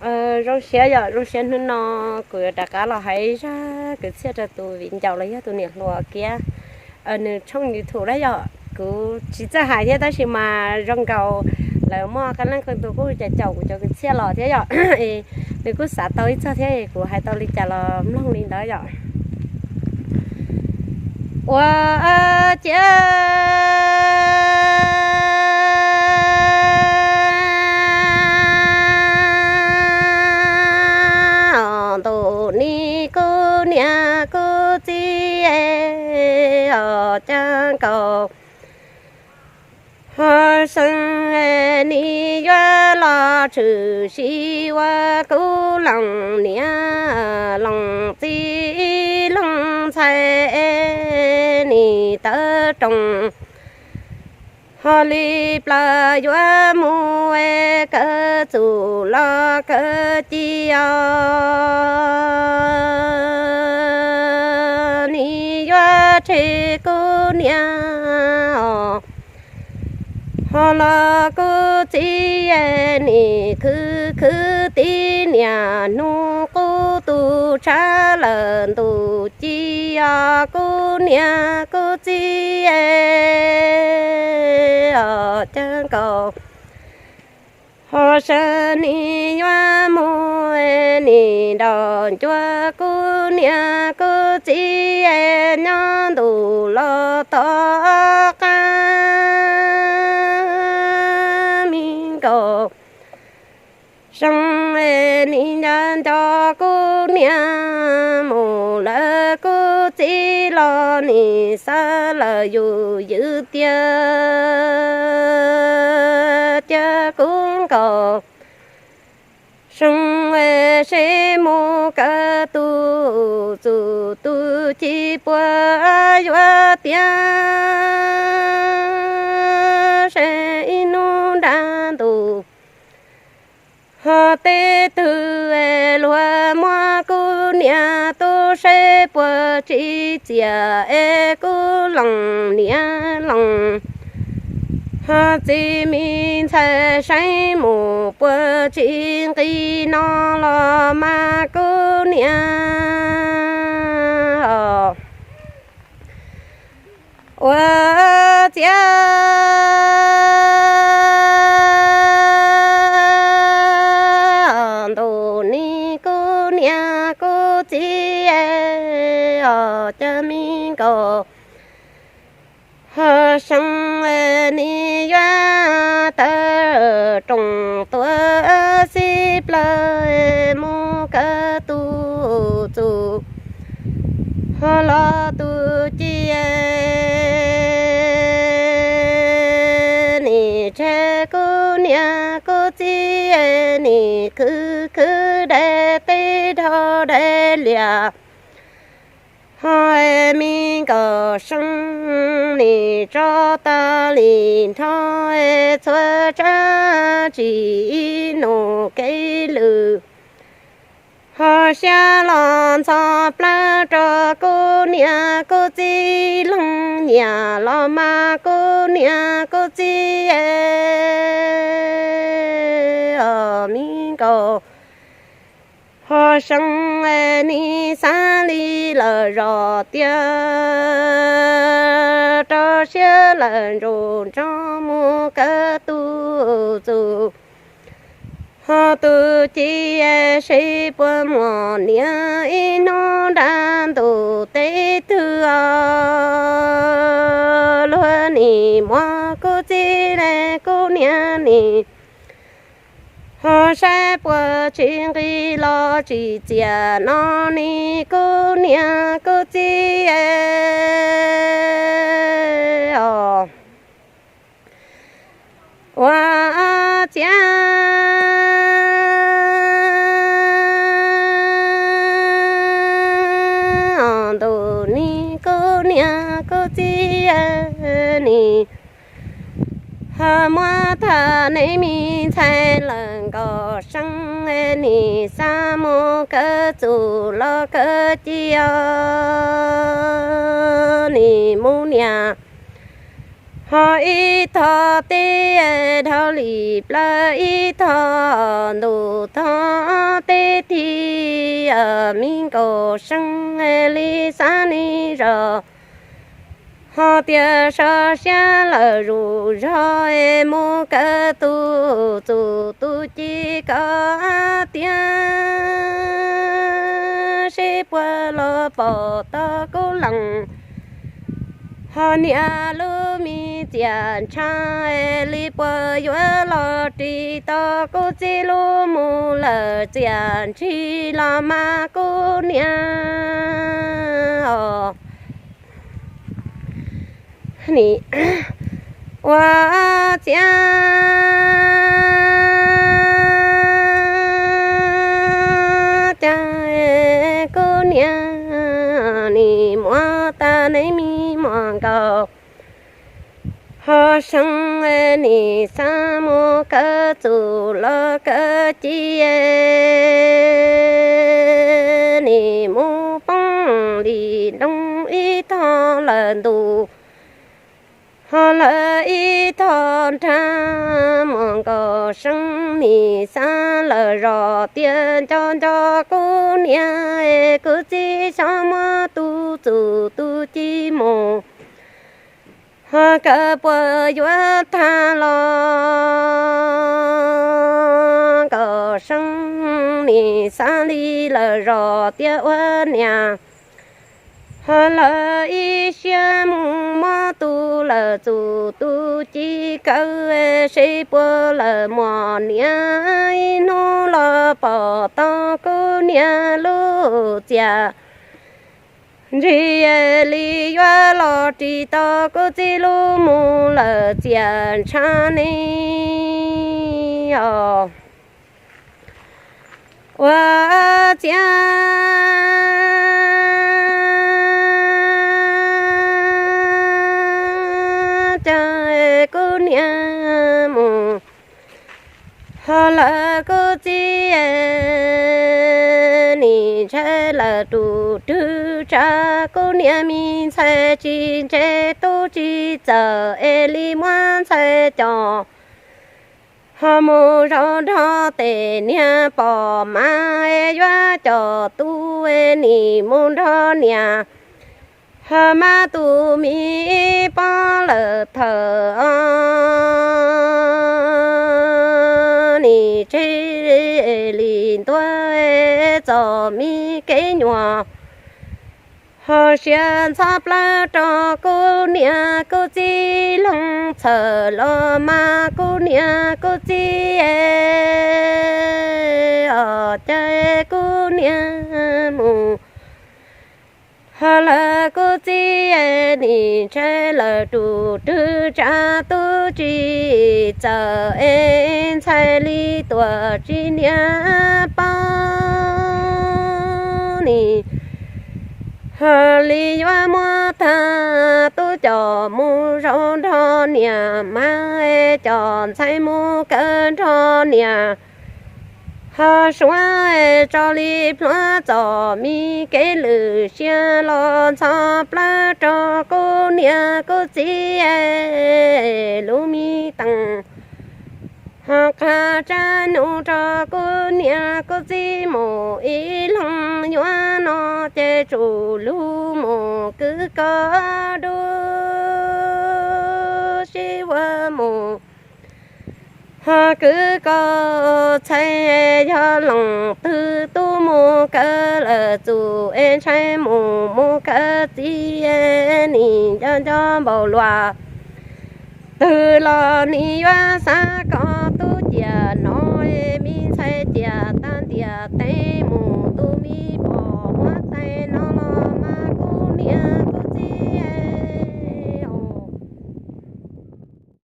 Zoo siab yom, zoo siab hnub no kuv yuav rov qab los hais zaj kwv txhiaj rau tus viv ncaus los yog tus niam hluas Kiab, nws tshooj YouTube na yom. Kuv tsis txawj hais thiab tab sis mas zoo nkaus lawv muaj qee leej qee tus kuj caum caum kuv cov kwv txhiaj los thiab yom. Nws kuj xav tau ib txog thiab, kuv hais tau li cas los mloog li ntawd yom. Ua ciav ntuj, nim kuv niam kuv txiv os, cas nkaus ho seeb, nim yuav los tshwm sim ua kuv loos niam loos txiv loos ntxhais, nim tawv roos ho li plaws yuav mus, kawg txuj los kawg ci os, nim yuav tseg kuv niam os. Ho los kuv txiv, nim khwv khwv tib niam hnub qub tu tshav lawm ntuj ci os, kuv niam kuv txiv os, cas nkaus ho seeb, nim yuav mus, nim nrog ncua kuv niam kuv txiv nyob ntuj los tom qab, me nkaus seeb, nim nco nco kuv niam mus lawm, kuv txiv los nim xav lawm yus ywj tiag, cas kuv nkaus seeb, seb mus kawg tus txuj tus ci puas yuav tiav, seb ib hnub nrab ntuj ho tej twg luag muab kuv niam tu, seb puas tsis txias es kuv loos niam loos ho txiv, me ntxhais seeb, mus puas tsis nqis no los mas kuv niam os. Ua ciav ntuj, nim kuv niam kuv txiv os, cas me nkaus ho seeb, nim yuav tawv roos tuaj xib plaws mus kawg tus txuj ho los tus ci, nim tseg kuv niam kuv txiv, nim khwv khwv dai teb dhau dai lias ho, me nkaus seeb, nim tso tas li nrho txhua tsab tsis ib nus kev lwm ho siab los ntxhov plawv rau kuv niam kuv txiv, loos nyiam los mas kuv niam kuv txiv os, me nkaus ho seeb, nim xav li lawm zos tiag, rau siab lawm ntsug ntsoo mus kawg tus txuj ho tus ci, seb puas muaj niam ib hnub nrab ntuj tej twg os, luag nim muab kuv txiv le kuv niam nim ho saib puas tsis nqis los tsis txias no, nim kuv niam kuv txiv os. Ua ciav ntuj, nim kuv niam kuv txiv nim ho muab tham nej me ntxhais lawm nkaus seeb, nim xav mus kawg txuj los kawg ci os, nim mus niam ho ib tog teb dhau li plaws, ib tog ntuj tog Tig me Nkauj See li xav li zog, ho tias sov siab lawm zuj zog es mus kawm tus txuj tus ci kom tiav, seb puas los pom tau kuv leej. Ho niam lub me txiaj ntsha li puas yuav los ris tau kuv txiv lub mus lawm txiaj ntsig los mas kuv niam os. Nim ua txiav cas kuv niam nim muab tag neb me muam Nkauj. Ho See nim xav mus kawm txuj los kawm ci, nim mus poob li nroo ib tog lawm ntuj, ho lawm ib tog nrag. Muam Nkauj See nim xav lawm zog tias nco nco kuv niam kuv txiv xyov muab tus txuj tus ci mus ho kawm puas yuav tag los. Nkauj See nim xav li lawm zog tias ua niam, ho lawm ib siab mus muab tus lawm txuj tus ci kawm, seb puas lawm muaj niam ib hnub los pom tau kuv niam lub txiaj ntsig li yuav los ris tau kuv txiv lub mus lawm txiaj ntsha ne os. Ua txiav cas kuv niam mus, ho lawm kuv txiv nim ntshai lawm tus twg tsa kuv niam me ntxhais tsis ntse tub tsis txawm es li muab ntxhais coj ho mus zaum nrog tej niag poj mas es yuav coj tub es nim mus nrog niam, ho mas tus me ib pob lawm thawm os, nim tseg li ntuag txom me kev nyuam. Ho siab ntxhov plawg rau kuv niam kuv txiv leej txhawm los mas kuv niam kuv txiv os, cas kuv niam mus, ho lawm kuv txiv nim ntshai lawm tus twg tsa tub tsis txawm es ntxhais li tuam tsis niam paub nim, ho li yuav muab tag tub coj mus zaum nrog niam mas es coj ntxhais mus kawm nrog niam, ho suav tso li pluav txom me kev lwm siab los ntxhov plawg rau kuv niam kuv txiv lub me teem, ho qha tsab nug rau kuv niam kuv txiv mus ib leeg yuav no ces tsum lug mus kwv koj dub sib ua mus, ho kwv koj txhais yog leej twg tub mus kawm lawm txuj es ntshai mus mus kawm txiv, nim nco nco npaum luaj twg los nim yuav xav